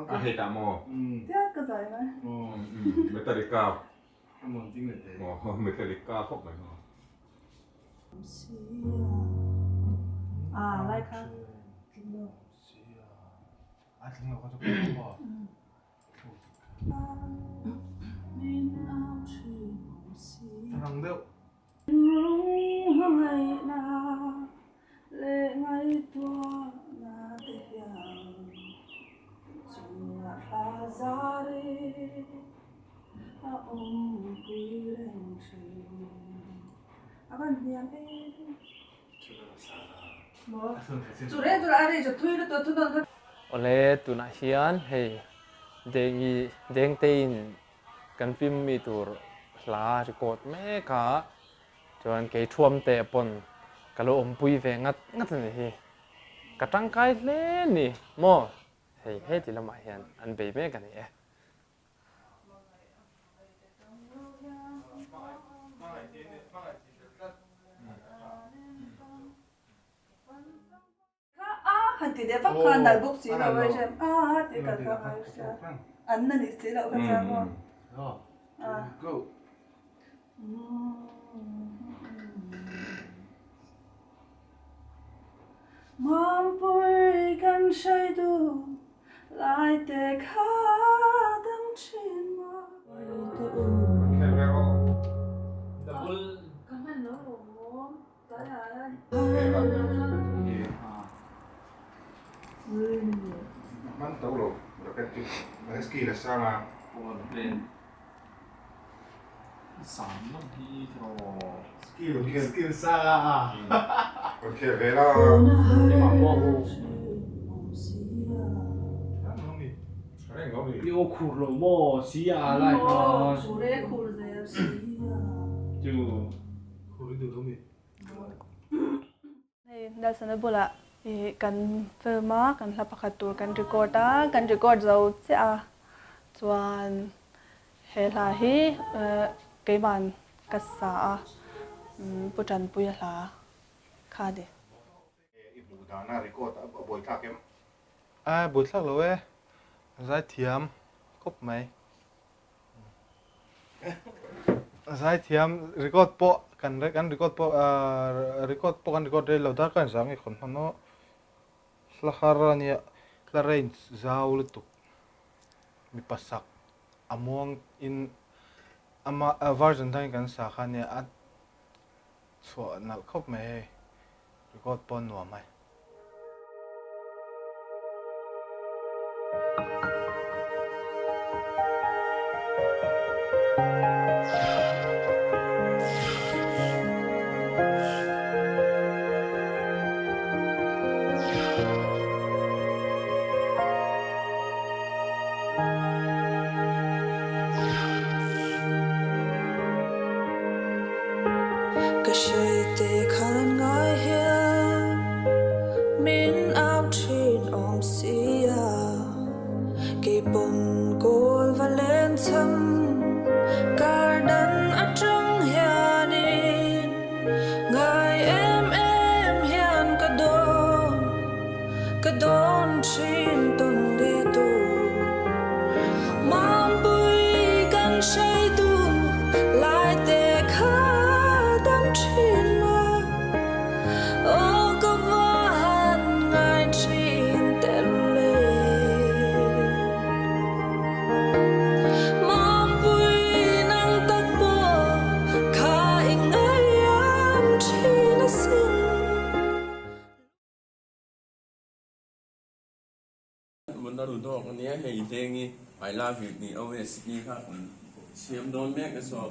A hei ta maw? Metallica. Metallica khawp mai maw. Awle tunah hian hei Dengi Dengteiin kan film mi tur hla record mek a, chuan kei thuam te pawn ka lo awmpui ve ngat ngat a ni hi. Ka tangkai hle ni maw? Hei heti lamah hian an bei mek a ni e. Mampui kan hrai duh lai te kha dam thin maw. Hman to lo racket chu skill a sang a. Skill sang a. Rawn khel ve la. I aw khur lo maw si a lai khan. Chu. Hei Nelson-a bulah ih kan film a, kan hla pakhat tur kan record a, kan record zo chiah a, chuan he hla hi keiman ka sa a, Pu Tanpuia hla kha a ni. I hmuh dana record a buaithlak em? A buaithlak lo e, zaithiam khawp mai. Zaithiam record pawh kan kan record pawh record pawh kan record rei lo dar khan zang i khawn hman aw hla har a nia hla range zau lutuk mipa sak a muang in ama version dangin kan sa kha nia a chhuah nalh khawp mai hei record pawh a nuam ai. Ka hreite khan ngai hian min au thin awm sia, kei pawn kawl va len cham kar dan atang hianin ngai em em hian ka dawn, ka dawn thin tawn leh tur. Mampui kan hreitu lai te kha dam thin ma, aw ka va han ngai thin tel le. Mampui nang tak pawh kha i ngaiam thin asin. Mun a ru dawk a nia hei Dengi I love you tih OST kha kan siam dawn mek a saw.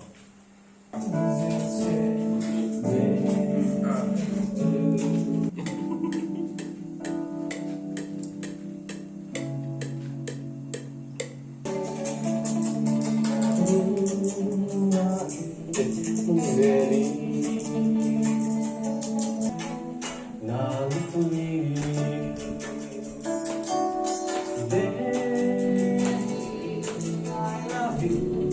you.